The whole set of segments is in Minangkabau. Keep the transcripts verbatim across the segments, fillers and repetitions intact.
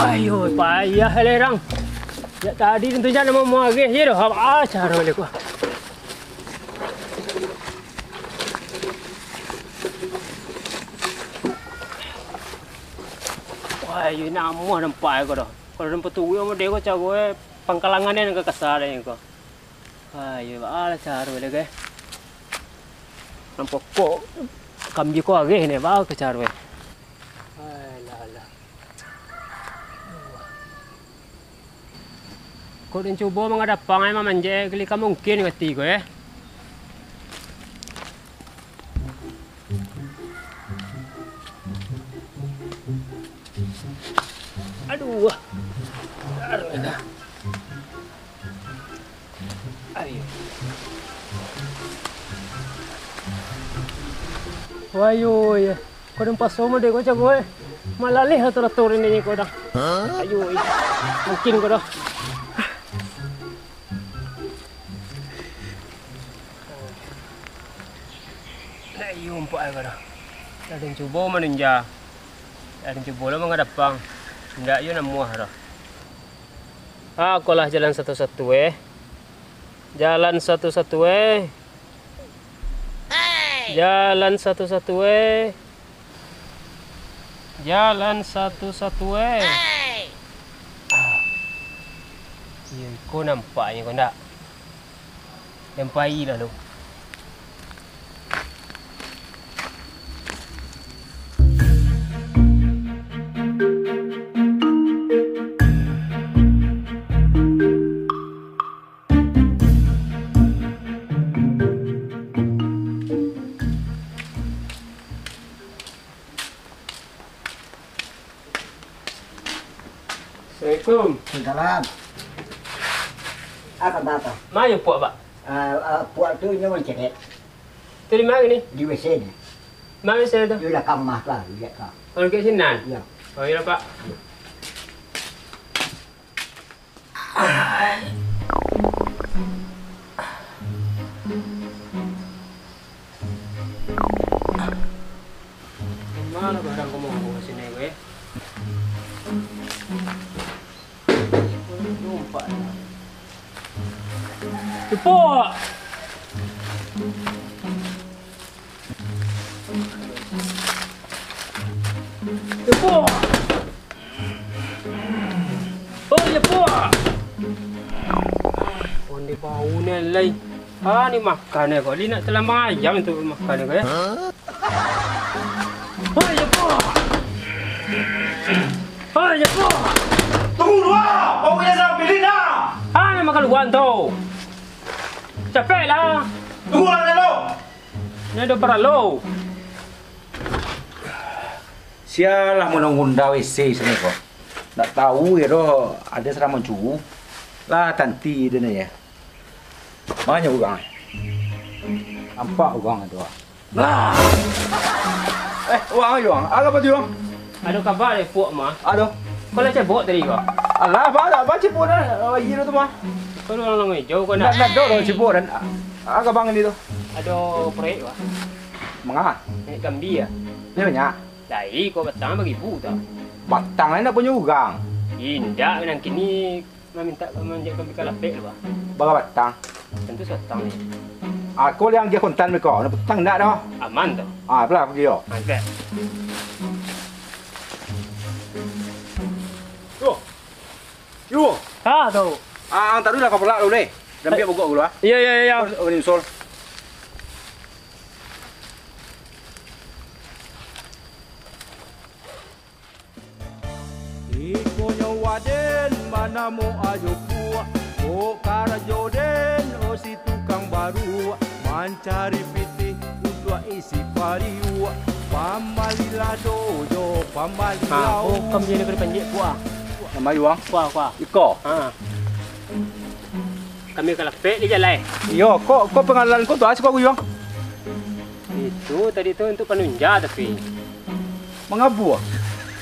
Ayo, payah lerang. Jak tadi tu jan namo muageh je doh. Ah, caro le ko. Wah, iyo namo nampak ko doh. Kalau nampak tu, iyo model ko caro e pangkalangan e nan ka kasa dek ko. Ayo, baa lah caro le, guys. Nampak kok kambia ko areh ni, baa ka caro e. Alah, alah. Kok den cubo mangadapang ai mamanjek, kali ka mungkin kati ko, eh. Aduh. Ayo. Wayo, ya. Kau den paso mah dek kau cako, eh. Malalih atur-atur ini kau dah. Ayo, eh. Mungkin kau dah. Ayo, umpak kau dah. Dah den cubo manunja. Dah den cubo lo mangadapang. Indak yo namuah dah. Ah, ko lah jalan satu-satu, eh. Jalan satu-satu, eh. Jalan satu-satu, eh. Jalan satu-satu, eh. Ah. Iyo, iko nampaknyo ko ndak? Den pai lah lo. Assalamualaikum. Waalaikumsalam. Apa, Bapak? Ma nyo puak, Pak? Ah, ah, puak tu inyo manceret. Tu di ma ni? Di W C ni. Ma W C tu? Di balakang rumah tu lah, liek tu. Oh, dekat sinan? Iyo. Oh, iyo, Pak. Mano barang ko mangko ka siko, eh? Cepok! Cepok! Oh, Cepok! Onde bau ni lai. Ah, ni makan ko. Li nak talam ayam tu makan ko, eh. Hoi, Cepok! Hoi, Cepok! Tunggu dulu, ah! Bau ni sampai lina! Ah, nak makan luan tu. Capek lah. Tunggu lah, Nelo. Ni ado paralo. Sialah mangunda W C siko. Ndak tau yo doh, ado surang mancuru. Lah, tanti den yo. Ma nyo urang? Nampak urang tu. Lah. Eh, urang ajo, urang. Apo tu, urang? Ado kaba dari puak mah. Ado. Ko lah cebok tadi ko. Alah, ba, ba cebok dah. Lagi tu mah. Ko urang lango ijo ko nak. Ndak, ndak ado doh cebok dan. Apo kaba ni tu? Ado proyek, Pak. Manga? Naik kambia. Lai banyak? Lai ko batang baribu tu. Batang lai ndak punyo urang. Indak, nan kini mamintak ka manjak kambia kalapek tu, Pak. Bara batang? Tantu sabatang ni. Ako lah agiah kontan beko, nan batang ndak doh. Aman tu. Ah, apolah pagi yo. Mantap. Yo. Yo. Ha, tu. Ah, ang taruih lah kapalak dulu deh. Jambiak bogok dulu ah. Iyo, iyo, iyo. Oh, ini usul. Ikonyo waden banamo Ajo Puak, kok karajo den o si tukang baruak, mancari pitih untuak isi pariuak, pambali lado jo pambali lauak. Ha, oh, kami nak kena panjek puak. Nama yuang? Puak, puak. Iko? Ha. Kami kalapek di jalai. Iyo, kok, kok pangalaman ko tu, ah, siko guyuang? Itu tadi tu untuk panunja tapi. Mangabua?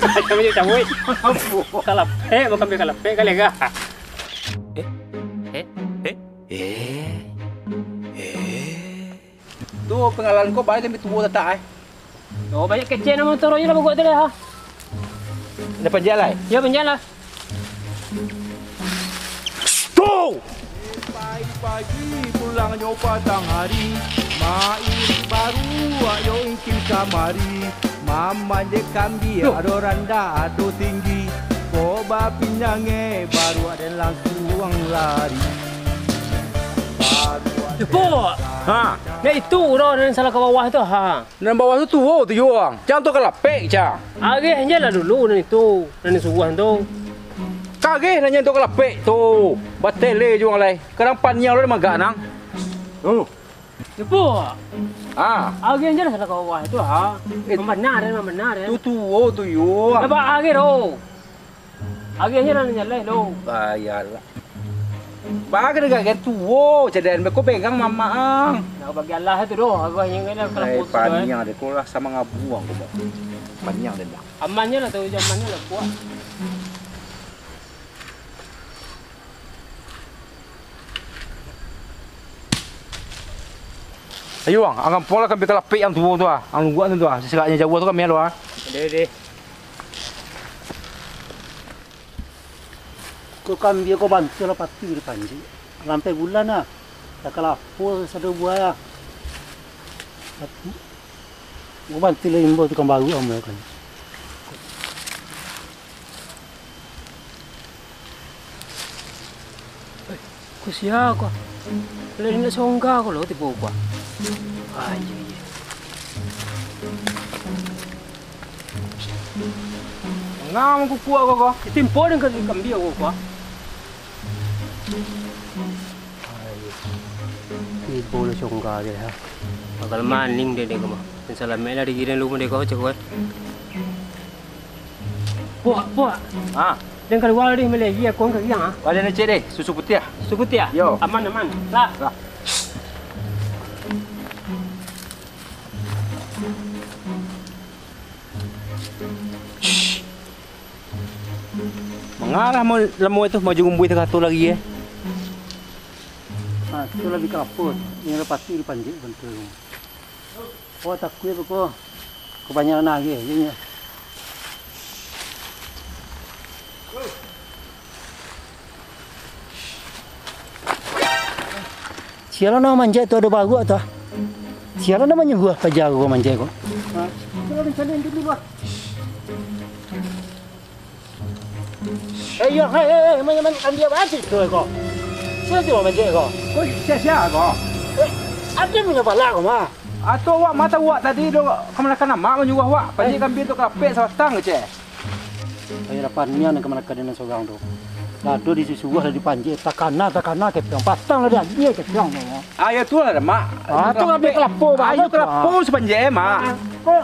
Kami cabut. Mangabua. Kalapek, bukan kami kalapek, kali gah. Eh, eh, eh, eh, eh. Tu pangalaman ko bae tapi tuo tatak, eh. Oh, banyak kecek nama motor je lah pokok tu lah, ha. Dah panjat lai? Yo, panjat lah. Tu! Pagi-pagi pulangnyo patang hari, mairik baruak yo ingkin kamari, mamanjek kambia. Duh. Ado randah, ado tinggi, kok bapinang e baruak den langsuang lari. Baruak den lari. Ha. Nah, itu urang nan salah ka bawah tu, ha. Nan bawah tu tuo tu, Yuang. Cang tu ka lapek, Cang. Areh je lah dulu nan itu, nan suruah tu. Kareh nan nyo tu ka lapek tu. Batele juo lai. Kadang paniang lo di magak nang. Oh. Cepo. Ah. Areh je lah salah ka bawah tu, ha. Eh. Mambanar, mambanar. Tu tuo tu, Yuang. Nampak areh tu. Agiahnyo lah nan jaleh lo. Bayalah. Baa ka dagak-dagak tuo, cadan beko pegang mamak ang. Nak bagi alah tu doh, agiahnyo kan lah. Ai, kalau putus tu, eh. Paniang deh, ko lah sama ngabuang ko, Bang. Paniang deh, Bang. Amannyo lah tu, amannyo lah kuat. Ayo, Bang, anggan pulang lah kami ka lapek yang tuo tu ah. Ang luak tu ah, seraknyo jauah tu kami lo ah. Deh, deh. Ko kambia ko bantuak lah patuik dipanjek. Lah ampek bulan lah. Lah ka lapua sado buah lah. Ko bantuak lah imbau tukang baruak ambo kan. Ko sia ko. Lah indak songga ko lo tibo ko. Ah, iyo, iyo. Ngam kukuak ko, ko. Ditimpo dengan kambia ko, ko. Tibo lah songga je, ha. Bakal maning dek, dek ko mah. Dan salamaik lah digiring lu dek ko, cako, eh. Puak, puak. Ah. Dan kaluar deh, malegi aku angkat riang, ah. Ada nak cek deh, susu putih ah? Susu putih ah? Yo. Aman, aman. Lah. Lah. Shh. Mangarah mo-, lamo itu maju gumbui takato lagi, eh. Ah, itu lebih kaput. Yang lepas tu dipanjik bantu. Oh, takuik ko. Kabanyakan air, iyo nyo. Sialah nan manjek tu ado baruak tu ah. Sialah nan manyuruah paja ko manjek ko. Ha, sialah nan caliak dulu, bah. Eh, yo, eh, eh, eh, main, main, ambiak baju tu, ko. Sia tu manjek ko? Ko sia-sia ko? Eh, ado punyo pala ko mah. Atau awak mah tahu awak tadi do kamanakan amak manyuruah awak, panjek kambia tu ka lapek sabatang kecek. Ayo lah paniang nan kamanakan nan sorang tu. Lah ado disuruah lah dipanjek, takana, takana kepiang, patang lah diagiah kepiang tu. Ah, yo tu lah, Mak. Ah, tu ambiak kalapo, ah, baru yo tu kalapo sapanjek, Mak. Ah, ko,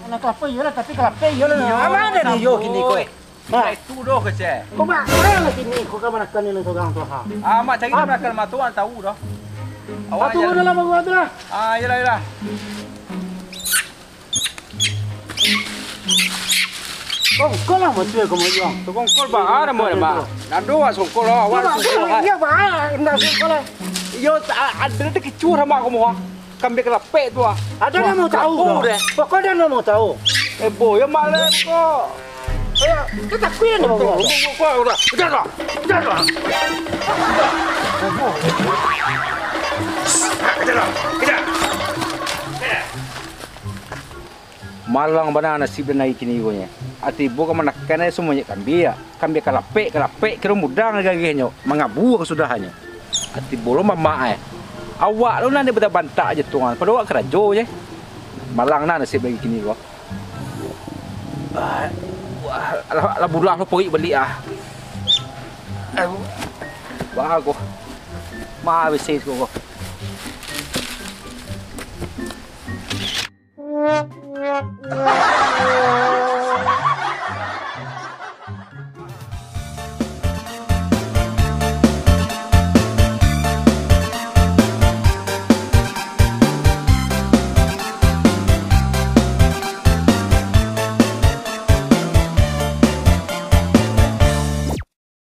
nak kalapo iyolah, tapi kalapek iyolah. Iyo, aman dah ni, yo, kini ko. Oi. Nah. Itu doh kecek. Ko mak, ah, kini ko kamanakan nan sorang tu, ha. Ah, mak cari kamanakan mak tu, ang tahu doh. Awak atu je. Dah lah, baru atu lah. Ah, iyolah, iyolah. Songkol lah, macam ko mak. Songkol ba, ah, nama, nama. Nado awak songkol lah, awak songkol lah. Iyo, ba, ah, ndak songkol lah. Iyo, ada tekicuah sama aku mau. Kambia kalapek tu ah. Ado nan mau tahu doh. Pokok ado nan mau tahu. Eh, boh, yo malam ko. Ayo, kita takuin. Kejar dah. Kejar dah. Kejar dah. Kejar dah. Kejar. Malang bana nasib den ari kini ko nyo. Ati bo kamanakan ai samuanyo kambia. Kambia kalapek, kalapek, kiro mudang gagiahnyo, mangabua kasudahannyo. Ati bolo mamak eh. Awak lo nan dibantak-bantak je tu, pado awak karajo je. Malang nah nasib lagi kini ko. Ah, wah, alah, alah bulah lo porik baliak ah. Aduh. Wah, ko. Ma, bisi ko.